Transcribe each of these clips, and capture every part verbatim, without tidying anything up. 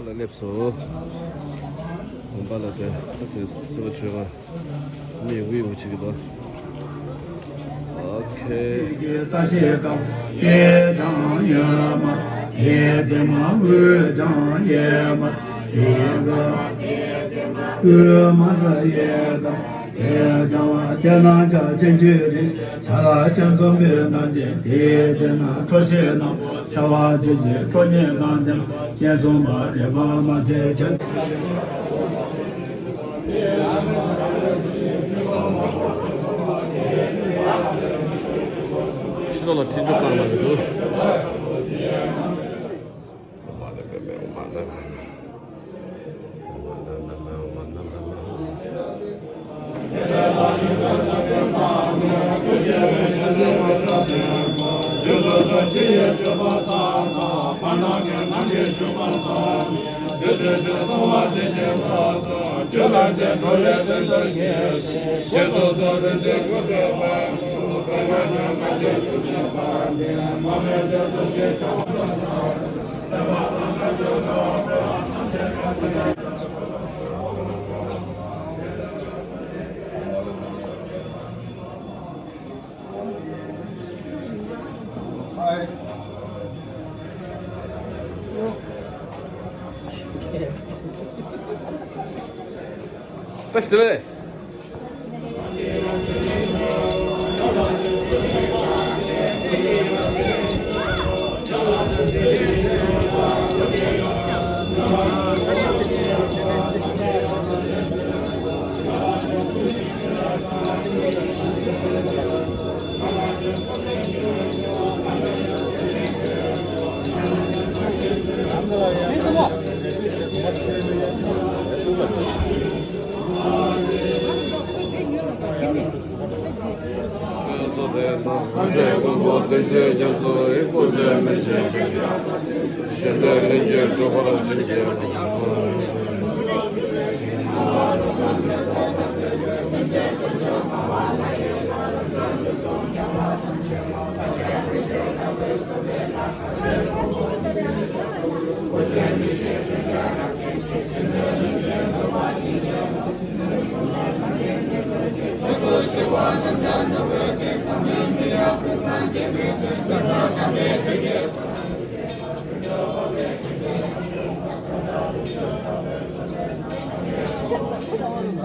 ལ་སླེབས་སོང་། དགོན་པ་ལ་དེ་ད་དེ་སེ་བ་ཆོས་གང་མི་ཡོང་གི་ཡོང་གི་བྱེད་ཀྱི་འདུག་ཨོ་ཁེ། རྩ་ཤེས་ཀྱང་སྐད་ཀྱང་ཡོད་མ། ཡེ་དེ་མ་འོད་ཀྱང་ཡེ་མ། དེ་ག་འོད་མ་ར་ཡེ་ག་དེ་ཀྱང་བ་དེ་ན་ཀྱང་ཅན་གྱི་རིགས། ཆ་ལ་ཅན་འཛོམས་པའི་ནང་ཅན་དེ་དེ་ན་ཁྲོ་ཤེས་ནང་། ཆ་བ་ཅི་ཅི་ཁྲོ་གཉེར་དང་ལྡན། སྤྱན་ཟུང་པ་རེ་བ་མ་ཟད་ཁྱེད། ཕྱི་ལོགས་ལ་ཁྲིད་འཇུག་བཏང་གནང་གི་འདུག་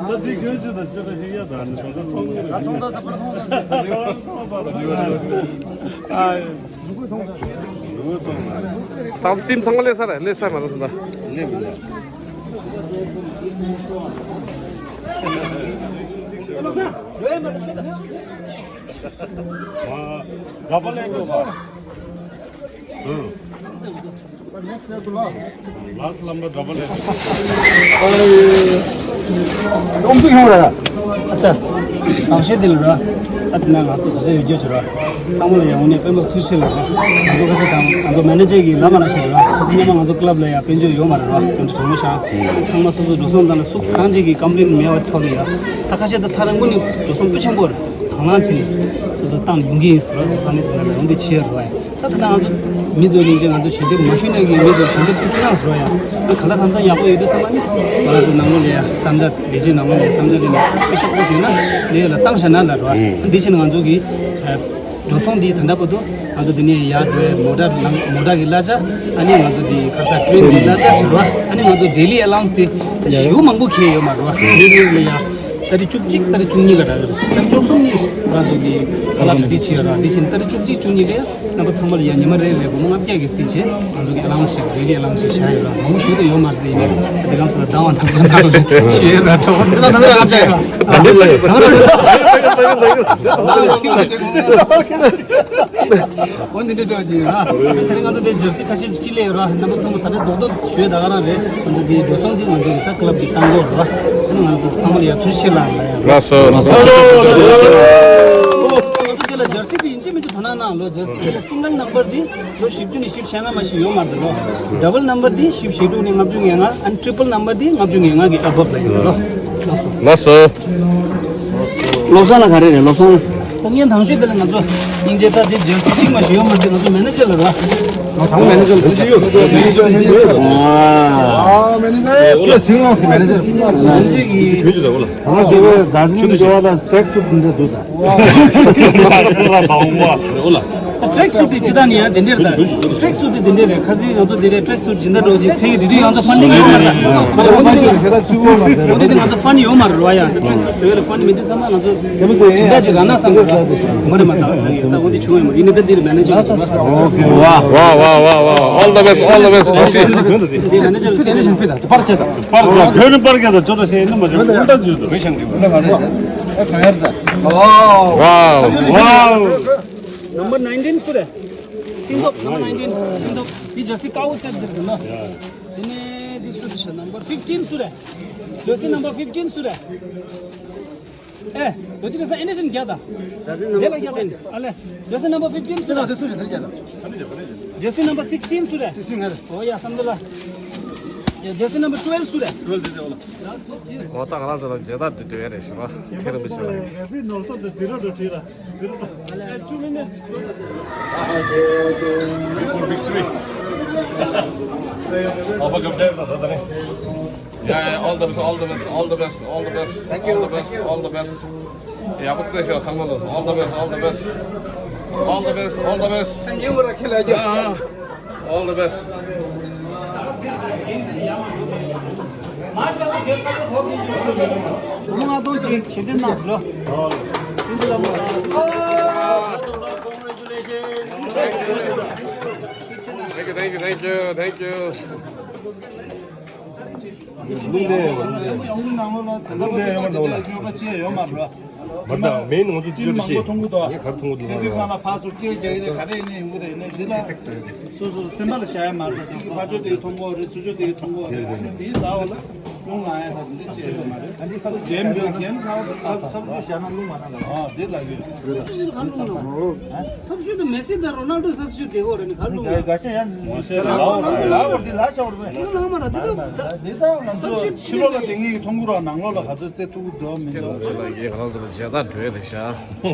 ད་དེ་ཁྱོད་ཚོ་དང་ཅི་འདྲ་ཞིག་ཡ་ད་ནི་ད་ད་མཐོང་གི་རེད། ད་མཐོང་ད་ས་པར་མཐོང་ད་ས། ཨ། ད་སིམ་ཚང་མ་སླེབས་ཚར་རེད། སླེབས་ཚར་མ་རེད་ད། སླེབས་མི་འདུག་ཨ། རྒྱ་པ་ལེན་འགྲོ་བ། ཨུ། ལཱསི་ལམ་ལ་འདྲ་པོ་ལས། ཨོམ་ཚུགས་ཡོང་ལ། ཨ་ཅག་གང་བཤད་དེ་ལ་ར། ཨ་དེ་ན་ང་ཚོ་ག་ཚོད་ཡོད་རྒྱུ་ཅི་ར། ཚང་མ་ལ་ཡང་དངོས་གནས་དཔེ་མ་ཐུགས་རྗེ་ཆེ་ལ་ར། ང་ཚོ་ག་ཚོད་དང་ང་ཚོ་མེ་ནེ་ཇར་གྱིས་ལབ་མ་ན་ཤེས་ར། ཁ་སང་ཉི་མ་ང་ཚོ་ཀླབ་ལ་ཡང་དཔལ་འབྱོར་ཡོད་མ་རེད་ར། དཔལ་འབྱོར་གྲང་མོ་ཤག་ཚང་མ་སོ་སོ་འགྲོ་སོང་བཏང་ལ་སུ་གང་ཅིག་གིས་ཀམ་པི་ལེན་མེད་པ་ཐོབ་ནས་ཡ། ད་ཁ་ཤས་ད་ཐག་རིང་པོ་ནས་འགྲོ་སོང་སྤུས་ཆེན་པོ་རེད། དང་བླངས་བྱས་ནས་སོ་སོ་བཏང་ཡོང་གི་ཡིན་ཟེར་ར། སོ་ས་གནས་ཚང་མ་ལ་ཡོང་དེ་ཆེ་རུ་བ་ཡ། ད་ད་ང་ཚོ་མི་ཚོ་ཡིན་ཅེ་ང་ཚོ་ཞལ་འདེབས་མ་ཞུས་ནས་ཀྱི་མི་ཚོ་ཞལ་འདེབས་ཏུ་སྲིད་ནང་ཟེར་བ་ཡ། ང་ག་ལ་ཁམས་ཚང་ཡག་པོ་ཡོད་དུས་ཚང་མ་ནི་ང་ཚོ་ནང་ལོགས་ལ་ཡ་བསམ་འཆར་ལས་བྱེད་ནང་ལོགས་ལ་ཡ་བསམ་འཆར་ལས་ནས་དཔེ་ཤག་པོ་ཞུས་ན་ལས་ལ་བཏང་བཞག་ན་ལ་ར། འདི་བཞིན་ང་ཚོ་གི་འགྲོ་སོང་འདི་ད་ལྟ་བར་དུ་ང་ཚོ་འདི་ནས་ཡར་འགྲོ་བའི་མོ་ཊ་ནང་མོ་ཊ་གི་གླ་ཆ། ཨ་ནི་ང་ཚོ་འདི་ཁ་ས་ཊེན་གི་གླ་ཆ་ཟེར་བ། ཨ་ནི་ང་ཚོ་ཌེ་ལི་ཨེ་ལའུན་སི་དེ་ད་ཞེ་པོ་མང་པོ་ཁེལ་ཡོད་མ་རེད་བ། མི་རེ་ལ་ཡ། ཏ་རིག་བཅུ་གཅིག་ཏ་རིག་བཅུ་གཉིས་ལ་རག་གི་རེད། ཏ་རིག་བཅུ་གསུམ་ནི་ང་ཚོ་གི་ཁ་ལག་གྲ་སྒྲིག་བྱས་ཡོད་ར། དེ་བཞིན་ཏ་རིག་བཅུ་གཅིག་བཅུ་གཉིས་ལ་རྣམ་པ་ཚང་མ་ལ་ཡ་ཉི་མ་རེ་ལ་སྒོར་མོ་ལྔ་བརྒྱ་གི་རྩིས་བྱས་ང་ཚོ་གི་ཨེ་ལའུན་སི་ཞིག་རེ་ལི་ཨེ་ལའུན་སི་ཞིག་བཞག་ཡོད་ར། མང་པོ་ཞིག་ཏུ་ཡོད་མ་རེད། དེ་ཡིན་ནའི་ཏ་དེ་གམ་སོ་ལ་ཟླ་བ་ནང་པ་ནང་ལ་ཞེས་ར་གྲོགས་པོ་ཚོ་ལ་ནང་ལ་ཨ་ཅེ་ད་འདི་ལ་ཡོད། འོ་འདི་འདྲ་འདྲ་ཞིག་ཡོད་ར། ད་རེས་ང་ཚོ་དེ་ཇར་སི་ཁ་ཤས་ཅིག་ཁྱེར་སླེབས་ཡོད་ར། རྣམ་པ་ཚང་མ་ད་ལྟ་རྡོག་རྡོག་ཞུས་ད་ག་རང་རེད། ང་ཚོ་དེའི་འགྲོ་སོང་དེ་ང་ཚོ་གི་ད་ཀླབ་ཀྱི་བཏང་གོ་ར། ཨ་ནི་ང་ཚོ་ཚང་མ་ལ་ཡ་ཐུགས་རྗེ་ཆེ་ལ་ལ་ཡ། ལགས་སོ། ལགས་སོ། ང་ཚོ་དེ་ལ་ཇར་སི་དེ་ཡིན་གཅིག་མིན་གཅིག་དོ་སྣང་གནང་ལོ། ཇར་སི་དེ་ལ་སིང་གལ་ནམ་བར་དེ་ལོ་བཞི་བཅུ་ནས་བཞི་བཅུ་ཞེ་ལྔ་མ་ཞིག་ཡོད་མ་རེད་ལོ། ཌབ་བལ་ནམ་བར་དེ་བཞི་བཅུ་ཞེ་དྲུག་ནས་ལྔ་བཅུ་ང་ལྔ། ཨ་ནི་ཊི་རི་པལ་ནམ་བར་དེ་ལྔ་བཅུ་ང་ལྔ་གི་ཨ་བབ་ལ་ཡོད་ལོ། ལགས་སོ། ལགས་སོ། བློ་བཟང་ལ་ག་རེ་རེད་བློ་བཟང་། ད་ངས་ནང་ཆོས་དེ་ལ་ང་ཚོ་སྙིང་རྗེ་ད་དེ་རྒྱལ་སྲིད་གཅིག་མ་ཞིག་ཡོད་མ་རེད། ང་ཚོ་མེ་ནེ་ཇར་ལ་ར། ང་དང་མེ་ནེ་ཇར་ལ་ར། ཡོད་ཡོད་ཡོད་ཡོད། ཨ་མེ་ནེ་ཇར་ཡོད་ཟིང་ལོང་སི་མེ་ནེ་ཇར། མེ་ནེ་ཇར་གྱི་ཁྱོད་ཀྱི་ལ་འོ་ལ། ང་ཚོ་དེ་བས་ཟླ་ཟིང་འགྲོ་བ་ལ་ཊེག་སུ་འདི་འདྲ་འདུག་ད། འོ་ལ། ད་ཊེག་སུ་དེ་ཇི་ལྟར་ནི་ཡང་དེ་འདྲ་རེད་ད། ཊེག་སུ་དེ་དེ་འདྲ་རེད། ཁ་སང་ང་ཚོ་དེ་འདྲ་ཊེག་སུ་ཇི་ལྟར་འགྲོ་ཅིག་ཚེ་གི་དེ་དུས་ང་ཚོ་ཕན་ནི་ཡོད་མ་རེད་ད། འོ་དེ་དེ་ང་ཚོ་ཕན་ནི་ཡོད་མ་རེད་ར་ཡ། ཊེག་སུ་བཟོས་ལ་ཕན་ནི་མི་འདུག་བསམ་ན་ང་ཚོ་ཇི་ལྟར་ཅིག་རག་ན་བསམ་ར། མ་རེད་མ་ད་ས་ཡོད་ད། འོ་དེ་བྱུང་ཡོད་མ་རེད། ཡིན་ནི་ད་འདིར་མེ་ནེ་ཇར་ལ་ཟེར་བ། ཨོ་ཁེ། ཝ་ཝ་ཝ་ཝ། All the best, all the best. དེ་མེ་ནེ་ཇར་ལ་ཚེ་རིང་ཞིང་ཕེ་ད་པར་ཆད་ད། པར་ཆད་བོད་ནི་པར་ཆད་ད། ཅོ་ད་ཤེས་ནི་མ་ཤེས་ཀུན་ད་ཇུ་ད། ཝའོ། ཝའོ། Number nineteen སུ་རེད། ཐིང་ཐོབ། Number nineteen ཐིང་ཐོབ། འདི་ཇར་སི་དཀར་པོ་སེབ་འདིར་འདུག་ན། དེ་ནས་འདི་སུ་རེད། Number fifteen སུ་རེད། ཇར་སི་number fifteen སུ་རེད། ཨེ། ལོ་ཅི་རེད་ས་ཨེ་ནེ་ཤན་རྒྱག་ད། དེ་ལ་རྒྱག་ད། ཨ་ལེ། ཇར་སི་number fifteen སུ་རེད། དེ་ལ་དེ་སུ་རེད། དེ་རྒྱག་ད། ཇར་སི་number sixteen སུ་རེད། sixteen ང་རེད། ཨོ་ཡ་བསམ་དེ་ལ། ཡ་ཇར་སི་number twelve སུ་རེད། twelve དེ་དེ་ཨོ་ལ། ཨོ་ད་ང་རང་ཚོ་ལ་མཇལ་དར་འདི་སྤྲད་ཡ་རེད་ཞུ་བ། ཁྱེད་རང་མི་ཤེས་པ་རེད། རེད་ནོར་སོ་དེ་zero དུ་བྲིས་ལ། Two minutes. Before victory. ཨ་ཕ་གབ་དེ་ད་ད་ད་ནི། Yeah, yeah, all the best, all the best, all the best, all the best. Thank you. All the best, all the best. ཡག་པོ་བཙལ་ཤོག་ཚང་མ་ལ། All the best, all the best. All the best, all the best. ཉེ་བོ་ར་ཁྱེད་ལ་རྒྱུ། Yeah, all the best. ལོ་ལྔ་སྟོང་ཅིག་ཞལ་འདོན་གནང་སོང་ལོ། Thank you, thank you, thank you, thank you. ལུང་འདྲེན་ཡོང་བ་ནང་ལོགས་ལ་དེ་འདྲ་ལུང་འདྲེན་ཡོང་བ་ནང་ལོགས་ལ་ཉོ་ག་ཅི་ཡོད་མ་རེད། མ་ད་མེད་ནི་ང་ཚོ་ཅི་ཅི་མང་པོ་མཐོང་གི་འདུག་ངས་ག་རེ་མཐོང་གི་འདུག་ཚེ་འཕེལ་ཁང་ལ་ཕར་ཚུར་སྐད་རྒྱག་གི་རེད། ག་རེ་ཡིན་ནའི་ཡོང་གི་རེད། ནས་འདི་ལ་སོ་སོ་སེམས་པ་ལ་བཞག་ཡ་མ་རེད། གཅིག་གི་ཕར་ཕྱོགས་དེ་གི་མཐོང་གི་རེད། ཚུར་ཕྱོགས་དེ་གི་མཐོང་གི་རེད། ཨ་ནི་འདིའི་ཟ་བ་ལ་རླུང་ལངས་ཡ་ད་འདི་ཅི་ཡོད་མ་རེད། འདི་ས་རྒྱན་འདི་རྒྱན་ཚ་བ་ཚ་ཚ། ཨ་འདི་ལ་ཡོད། སབ་སི་ཊི་ཊུཊ་ག་རེ་བླུགས་ན། སབ་སི་ཊི་ཊུཊ་དེ་མེ་སི་དང་རོ་ནལ་ཌོ་སབ་སི་ཊི་ཊུཊ་དེ་གོ་རེད། ནི་ག་རེ་བླུགས་ན། དགའ་ཆེ་ཡང་མ་ཤེས་ལ་ལ་འོ་ར་ལ་འོ་ར་དེ་ལ་ཆ་འོ་ར་མེད། ཁོ་ལ་ལ་མ་ར་དེ་དག་ད་དེ་ད་ང་ཚོ་སབ་སི་ཊི་ཊུཊ་ཕྱི་ལོགས་ལ་དེ་ངེད་ཀྱི་མཐོང་གི་ར། ནང་ལོགས་ལ་ག་ཚོད་རྩེ་ཐུག་གི་འདུག་མི་འདུག་ཁྱེད་རང་ཚོ་ལ་ཇེ་ད་འགྲོ་ཡ་རེད་ཤག་ཁོ་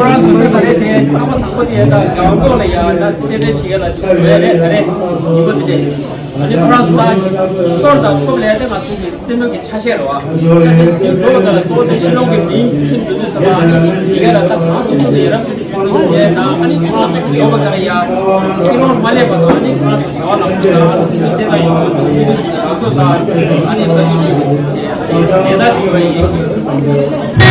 རང་ཚོ་ད་རེས་དེ་རྟག་པར་དང་པོ་དེ་ད་རྒྱང་ཐོག་ལ་ཡ་ད་སེ་འབྲས་བྱེད་ཡ་ལ་འགྲོ་ཡ་རེད། ད་རེས་ཉིན་མོ་དེ་རེད། ཨ་ནི་ཁོ་རང་ཚོ་ད་ཤོར་དང་ཐོབ་ལས་དེ་ང་ཚོ་གི་སེམས་ནང་གི་ཆ་ཤས་རེད་བ། ད་དེ་འགྲོ་བ་ག་ལ་གཙོ་བོ་དེ་ཕྱི་ལོགས་ཀྱི་མིང་ཁྱིམ་དུ་དུས་ཙམ་པ་ཨ་ནི་དེ་ག་ལ་ད་གང་དུ་ཐུག་ནས་ཡ་རབས་ཆུ་དུ་ཆུ་དུ་ཆུ་ཡ་ད་ཨ་ནི་ཁོ་རང་ཚོ་འགྲོ་བ་ག་ལ་ཡ་ཕྱི་ལོགས་མ་སླེབས་པ་དང་ཨ་ནི་ཁོ་རང་ཚོ་བྱ་བ་ལམ་ཁྱེར་ཨ་ནི་དུས་སེམས་ལ་ཡོང་བ་དུ་མི་དུ་ཞིག་ང་ཚོ་ད་ཨ་ནི་ས་ཆུ་དུ་ཆུ་ཡ། ཇི་ལྟར་བྱུང་བ་ཡིན་ཞེས།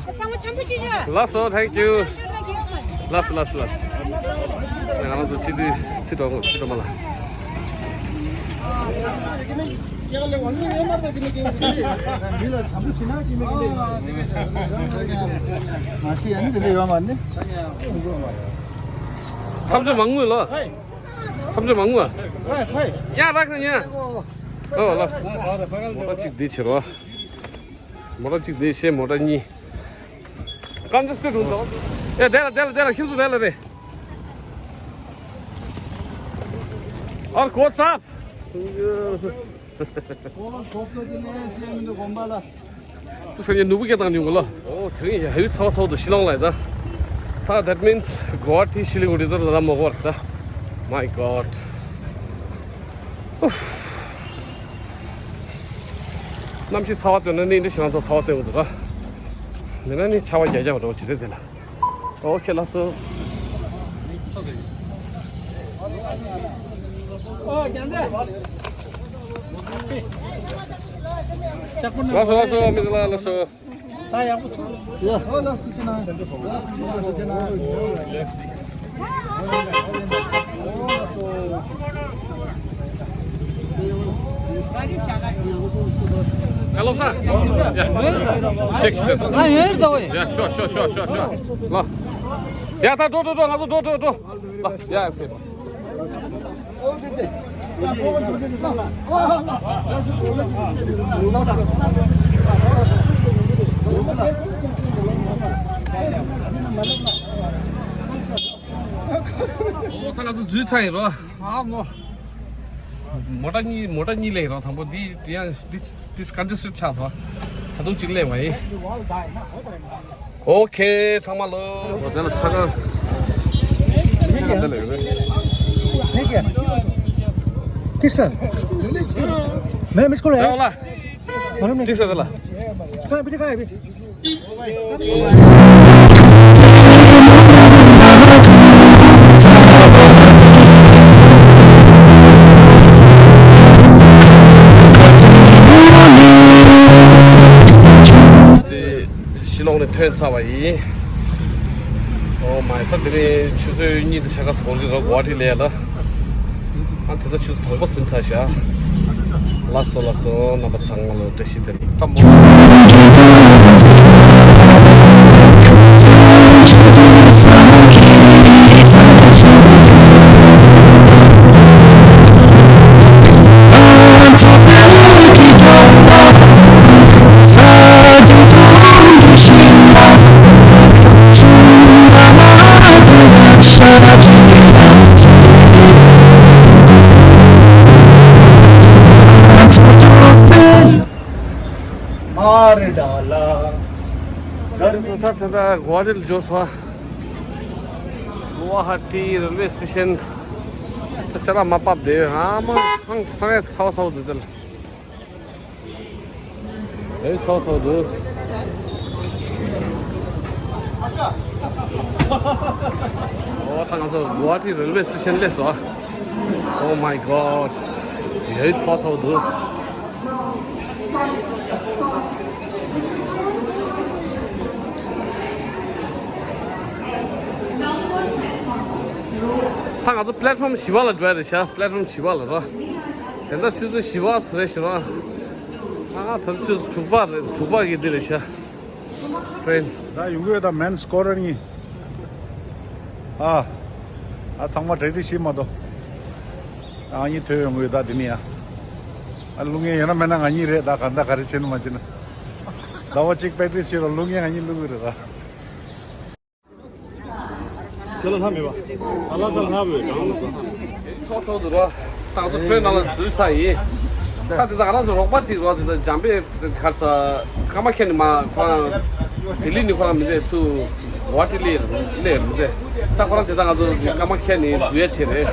ཚང་མ་འཆམ་པོ་བྱེད་ཤོག་ལགས་སོ། Thank you. ལགས་སོ། ལགས་སོ། ལགས་སོ། ལགས་སོ། ང་རང་ཚོ་སྤྱི་འཐུས་ཚེ་སྒྲོལ་མ། ཚེ་སྒྲོལ་མ་ལགས། མཚམས་སྦྱོར་མང་མོད་ལོ། མཚམས་སྦྱོར་མང་མོད། ཡ་ར་ཁ་ཉ། ཨོ་ལགས། མོ་ཊ་གཅིག་འདི་བྱེད་རོགས། མོ་ཊ་གཅིག་འདི་བྱེད། མོ་ཊ་གཉིས། ཀམ་ཅི་སི་ཊི་འདུག་ཡ་དེ་ལ་དེ་ལ་དེ་ལ་ཁྱིམ་སུ་དེ་ལ་རེད། ཨར་གོ་ཚབ། ཁོ་ཚོ་དེ་ནས་ཅེས་མི་འདུག་དགོན་པ་ལ། ཁོ་ཚོ་ནས་ནུ་བུ་སྐད་བཏང་མྱོང་གི་ལོ། ཨོ་དེ་རིང་ཡ་ཧེ་བི་ཚ་བ་ཚ་བ་འདུག་ཤི་ལོང་ལ་ཡ་ད། ད་that means གོ་ཧ་ཊི་ཤི་ལི་གུ་རི་དོ་ལ་ད་མོ་གོ་ར་ད། My God. ཨུབ། གནམ་གཤིས་ཚ་བ་སྟོན་ན་ནི་འདི་ཞེ་ང་ཚོ་ཚ་བ་སྟོན་གི་འདུག་ར། མིན་ན་ནི་ཆར་པ་རྒྱག་རྒྱག་འགྲོ་བྱེད་རེད་དེ་ལ། ཨོ་ཁེ་ལགས་སོ། ལགས་སོ་ལགས་སོ། མི་ཚེ་ལགས་ལགས་སོ། ད་ཡག་པོ་ཐུག་ཡ། ཨོ་ལགས་སོ། ཨ་ལོ་ས། ཡ། ཅེག་ཞིག་ལས་སོང་། ཨ་ཡོད་ད་ཝེ། ཡ་ཤོ་ཤོ་ཤོ་ཤོ་ཤོ། ལོ། ཡ་ད་འགྲོ་འགྲོ་འགྲོ། ང་ཚོ་འགྲོ་འགྲོ་འགྲོ། ལོ། ཡ་ཨོ་ཁེ། ཨོ་ད་ང་ཚོ་འཛུལ་ཚར་ཡིན་རོ། ཨ་མོ། མོ་ཊ་གཉིས། མོ་ཊ་གཉིས་སླེབས་རོ། དང་པོ་འདི་དེ་ཡང་འདི་འདི་ཀན་ཇེ་སི་ཊེཌ་ཆགས་སོང་། ད་དུང་གཅིག་སླེབས་པ་ཡིན། ཨོ་ཁེ། ཚང་མ་ལོ། ཨོ་དེ་ལ་ཆ་ག་ཆ་ག་འདི་ལ་ཡོད་པས། किसका? मेरा miss call है। ཡ་ལ། मालूम नहीं। ཏིག་ས་དེ་ལ། कहाँ अभी तक आया अभी? ཤི་ལོང་ནས་ཐོན་ཚར་བ་ཡིན། ཨོ་མའི་གོཌ། དེ་ནས་ཆུ་ཚོད་གཉིས་དང་ཕྱེད་ཀ་འགོར་གྱི་རེད། གོ་ཧ་ཊི་ལ་ཡ་ལ། ཨ་དེ་ད་ཆུ་ཚོད་དང་པོ་ཟིན་ཚར་ཤག་ལགས་སོ་ལགས་སོ། རྣམ་པ་ཚང་མ་ལ་བཀྲ་ཤིས་བདེ་ལེགས། ད་མོ། मार डाला गर्मी। ད་ད་ད་གོ་ཧ་ཊི་ལ་འབྱོར་སོང་། གོ་ཧ་ཊི་རེལ་ཝེ་སི་ཊེ་ཤན། ད་ཅ་ལག་མར་ཕབ་བསྡད་ཡོད། ཨ་མ་ཧང་སང་ཡ་ཚ་བ་ཚ་བ་འདུག་དེ་ལ། ཨེ་ཚ་བ་ཚ་བ་འདུག་ཨོ་ད་ང་ཚོ་གོ་ཧ་ཊི་རེལ་ཝེ་སི་ཊེ་ཤན་སླེབས་སོང་། Oh my God. ཨེ་ཚ་བ་ཚ་བ་འདུག་ད་ང་ཚོ་པླེཊ་ཕོམ་བཞི་པ་ལ་འགྲོ་ཡ་རེད་ཤག་པླེཊ་ཕོམ་བཞི་པ་ལ་རོ། དེ་འདྲ་ཆུ་ཚོད་བཞི་པ་ཟེར་རེད་ཤག་རོ། ཨ་ད་ཆུ་ཚོད་དྲུག་པ་རེད། དྲུག་པ་གི་འདི་རེད་ཤག་ཊེན། ད་ཡོང་གི་ཡོད། ད་མེན་སི་ཀོ་རར་གཉིས། ཨ། ཨ་ཚང་མ་གྲ་སྒྲིག་བྱེད་མ་གཏོགས། ཨ་གཉིས་ཐོན་ཡོང་གི་ཡོད། ད་འདི་ནས་ཡ། ཨ་བླུག་མཁན་ཡོད་ན་མེད་ན་ང་གཉིས་རེད། ད་ག་འདྲ་ག་རེ་བྱེད་ན་མ་བྱེད་ན། ཟླ་བ་གཅིག་པེ་ཀྲིས་བྱེད་རོགས། བླུག་མཁན་ང་གཉིས་བླུག་གི་རེད་ད། ཅ་ལག་ལྷག་མེད་པ། ཨ་ལ་ད་ལྷག་མེད་གང་ལ་ད། ཚོགས་ཚོགས་འདུག་རོ། ཏང་ཙུའུ་ཁྲོན་ནང་ལ་འཛུལ་ཚར་ཡིན། ད་དེ་དག་ང་རང་ཚོ་རོགས་པ་གཅིག་རོ། དེ་དག་འཇམ་དཔལ་ག་ས་ཀ་མ་ཁྱེར་ནས་མ་ཁོ་རང་ལྡི་ལི་ནས་ཁོ་རང་མི་རེད། ཚུར་གོ་ཧ་ཊི་སླེབས་སླེབས་རེད། ད་ཁོ་རང་དེ་དག་ང་ཚོ་ཀ་མ་ཁྱེར་ནས་འཛུལ་ཡ་བྱས་རེད།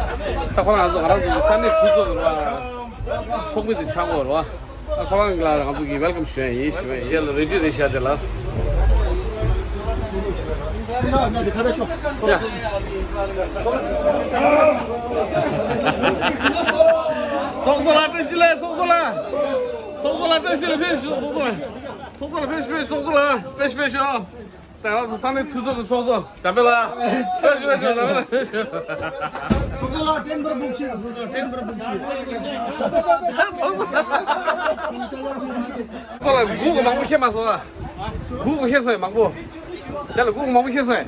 ད་ཁོ་རང་ང་ཚོ་ང་རང་ཚོ་ས་གནས་འཐུས་ཚོགས་རེད་བ། ཚོགས་མི་དེ་ཆགས་འགྲོ་རེད་བ། ཨ་ཁོ་རང་ལ་ང་ཚོ་གི་ཝེལ་ཀམ་ཞུ་ཡ་ཡིན། ཞུ་ཡ་ཡིན། ཞེས་ལ་རེ་ཌི་རེད་ཤག་དེ་ལ། ཡ། ཚོགས་གཙོ་ལགས་བཀྲ་ཤིས་བདེ་ལེགས། ཚོགས་གཙོ་ལགས། ཚོགས་གཙོ་ལགས་བཀྲ་ཤིས་བདེ་ལེགས། ཕེབས་ཤོག་ཚོགས་གཙོ་ལགས། ཚོགས་གཙོ་ལ་ཕེབས་ཤོག་ཕེབས་ཤོག་ཚོགས་གཙོ་ལ་ཕེབས་ཤོག་ཕེབས་ཤོག་ད་ང་ཚོ་ས་གནས་འཐུས་ཚོགས་ཀྱི་ཚོགས་གཙོ་འཇམ་དཔལ་ལགས་ཕེབས་ཤོག་ཕེབས་ཤོག་འཇམ་དཔལ་ལགས་ཕེབས་ཤོག་ཚོགས་གཙོ་ལགས་བརྟན་པར་འབུལ་ཕྱིར། ཚོགས་གཙོ་ལགས་བརྟན་པར་འབུལ་ཕྱིར། ཚོགས་གཙོ་ལགས་སྒུག་མང་པོ་ཁེལ་མ་སོང་ཨ། སྒུག་ཁེལ་སོང་མང་པོ། དེ་ལ་སྒུག་མང་པོ་ཁེལ་སོང་།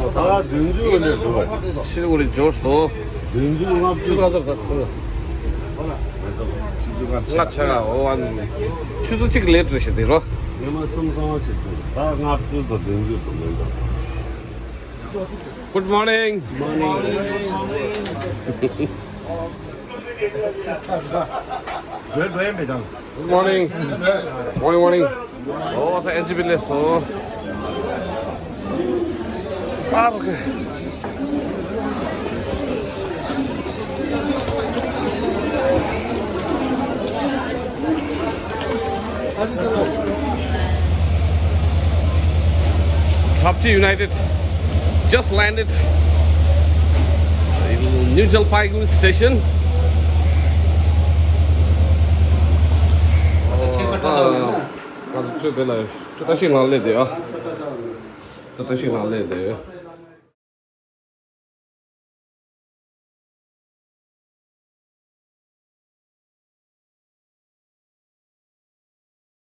ད་བདུན་ཅུ་ནས་འགྲོ་བ། ཤི་ལི་གུ་རི་འབྱོར་སོང་། བདུན་ཅུ་ལྔ་བཅུ། ཆུ་ཚོད་ག་ཚོད་ག་ཚོད། ལྔ་ཆ་ག་འོ་ཨ་ནི། ཆུ་ཚོད་གཅིག་ལེ་ཊི་རེད་ཤག་དེ་རོ། ཉི་མ་གསུམ་གང་ཞིག་འདུག་ད་ལྔ་བཅུ་དང་བདུན་ཅུ་དང་མི་འདུག Good morning. Morning. Good morning. Morning, morning. Oh, the N G P list. Oh. Ah, okay. Thapchi United just landed in New Jalpaiguri station. ང་ཚོ་ཚོད་དེ་ལ་ཚོད་ལྟ་ཞིག་ནང་སླེབས་དེ་ཡ། ཚོད་ལྟ་ཞིག་ནང་སླེབས་དེ།